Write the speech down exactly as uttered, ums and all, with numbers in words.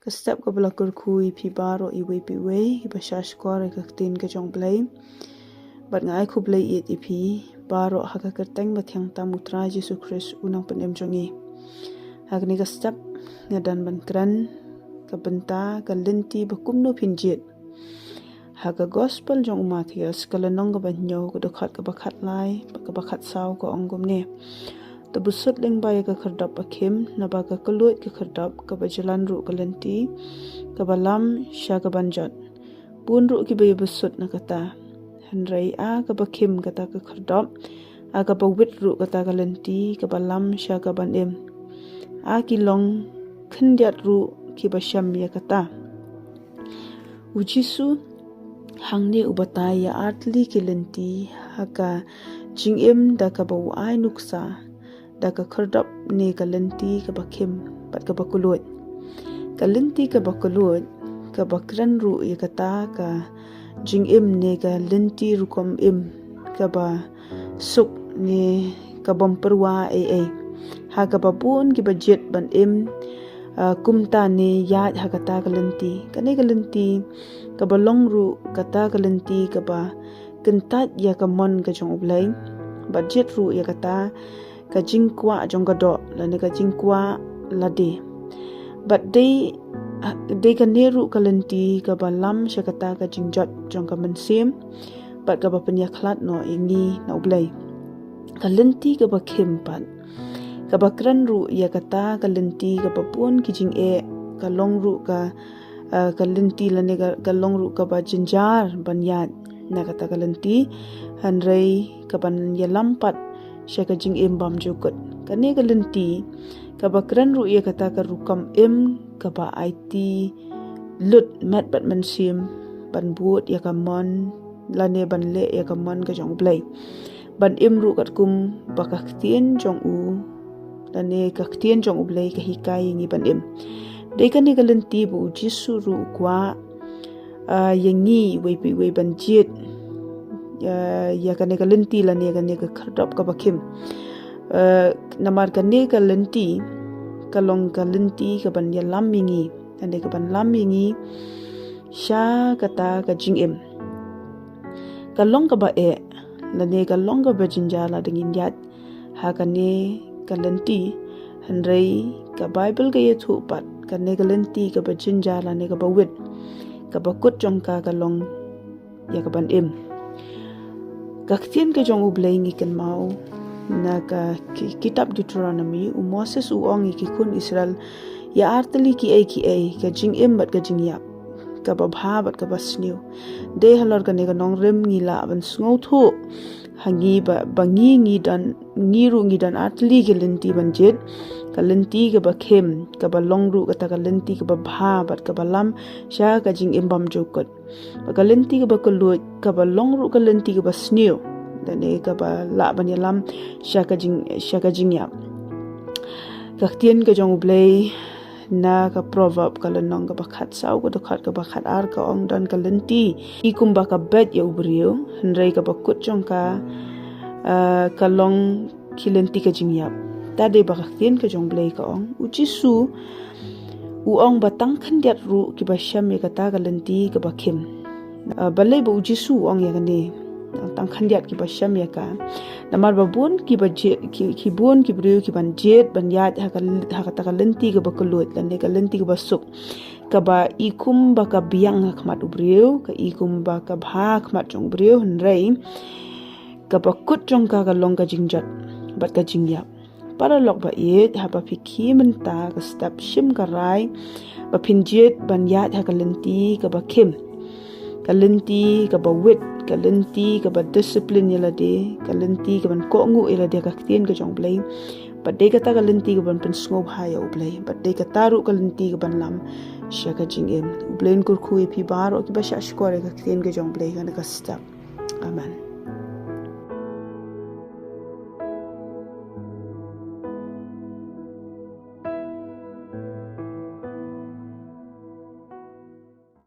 Ka step kaba la kyrkhu ïa phi baroh iwei pa iwei, iba shah shkor ïa ka ktien ka jong U Blei. Bad nga ai khublei ïeit ïa phi baroh ha ka kyrteng bathiang tam U Trai Jisu Khrist u nongpynim jong ngi. Ha kane ka step nga dang ban kren ka bynta ka lynti ba kumno phin jied. Ha ka gospel jong u Mathaios ka lynnong kaba hynñiew ka dkhot kaba khatlai, kaba khatsaw ka ong kumne. To bsut lyngba ïa ka khyrdop ba khim, naba ka kylluid ka khyrdop, kaba jlan ruh ka lynti, kaba lam sha kaban jot. Bun ruh kiba ïa bsut na kata. Hynrei a kaba khim kata ka khyrdop, a kaba wit ruh kata ka lynti, kaba lam sha kaban im. A ki long khyndiat ruh kiba shem ïa kata. U Jisu hangne u batai ïa artylli ki lynti ha ka jingim da kaba u ai nuksa da ka khyrdop ne ka lynti kaba khim bad kaba kylluid. Ka lynti kaba kylluid kaba kren ruh ïa kata ka jingim ne ka lynti rukom im kaba suk ne kabym pyrwa ei ei. Ha kaba bun kiba jied ban im, ah, kumta ne ïaid ha kata ka lynti. Kane ka lynti kaba long ruh kata ka lynti kaba kyntait ïa ka mon ka jong U Blei. Bad jied ruh ïa kata ka jingkwah jong ka doh lane ka jingkwah lade. Bad dei, dei kane ruh ka lynti kaba lam sha kata ka jingjot jong ka mynsiem bad kaba pynïakhlad noh ïa ngi na U Blei. Ka lynti kaba khim pat kaba kren ruh ïa kata ka lynti kaba bun ki jingeh, ka long ruh ka, ah, ka lynti lane ka, ka long ruh kaba jynjar ban ïaid na kata ka lynti. Hynrei kaban ïalam pat sha ka jingim bymjukut. Kane ka lynti kaba kren ruh ïa kata ka rukom im kaba aiti lut met bad mynsiem ban bud ïa ka mon lane ban leh ïa ka mon ka jong U Blei. Ban im ruh katkum ba ka ktien jong u lane ka ktien jong U Blei ka hikai ïa ngi ban im. Dei kane ka lynti ba U Jisu ruh u kwah, ah, ïa ngi iwei pa iwei ban jied, ah, ïa kane ka lynti lane ïa kane ka khyrdop kaba khim. Ah, namar kane ka lynti ka long ka lynti kaban ïalam ïa ngi, lane kaban lam ïa ngi sha kata ka jingim. Ka long kaba eh lane ka long kaba jynjar lada ngin ïaid ha kane ka lynti. Hynrei ka Baibl ka ïathuh pat kane ka lynti kaba jynjar lane kaba wit, kaba kut jong ka ka long ïa kaban im. Ka ktien ka jong U Blei ngi kynmaw na ka ki-, kitab Deuteronomy, u Moses u ong ïa ki khun Israel ïa artylli kiei kiei, ka jingim bad ka jingïap, kaba bha bad kaba sniew. Dei halor kane ka nongrim ngi lah ban sngewthuh ha ngi ba, ba ngi, ngi don, ngi ruh ngi don artylli ki lynti ban jied. Ka lynti kaba khim kaba long ruh kata ka lynti kaba bha bad kaba lam sha ka jingim bymjukut. Ba ka lynti kaba kylluid kaba long ruh ka lynti kaba sniew, lane kaba lah ban ïalam sha ka jing, sha ka jingïap. Ka ktien ka jong U Blei na ka Proverb ka lynnong kaba khatsaw ka dkhot kaba khatar ka ong, don ka lynti i kumba ka beit ïa u briew, hynrei kaba kut jong ka, ah, ka long ki lynti ka jingïap. Ta dei ba ka ktien ka jong U Blei ka ong. U Jisu u ong ba tang khyndiat ruh kiba shem ïa kata ka lynti kaba khim. Ah, balei ba U Jisu u ong ïa kane? Tang khyndiat kiba shem ïa ka. Namar ba bun kiba jied, ki, ki bun ki briew kiban jied ban ïaid ha ka, ha kata ka lynti kaba kylluid lane ka lynti kaba suk, kaba i kumba ka biang ha khmat u briew, ka i kumba ka bha ha khmat jong u briew, hynrei kaba kut jong ka ka long ka jingjot bad ka jingïap. Paralok ba ïeit, haba phi khie mynta ka step shim ka rai ba phin jied ban ïaid ha ka lynti kaba khim, ka lynti kaba wit, ka lynti kaba discipline ïa lade, ka lynti kaban kohnguh ïa lade ha ka ktien ka jong U Blei. Bad dei kata ka lynti kaban pynsngewbha ïa U Blei. Bad dei kata ruh ka lynti kaban lam sha ka jingim. U Blei un kyrkhu ïa phi baroh kiba shah shkor ïa ka ktien ka jong U Blei ha kane ka step. Amen.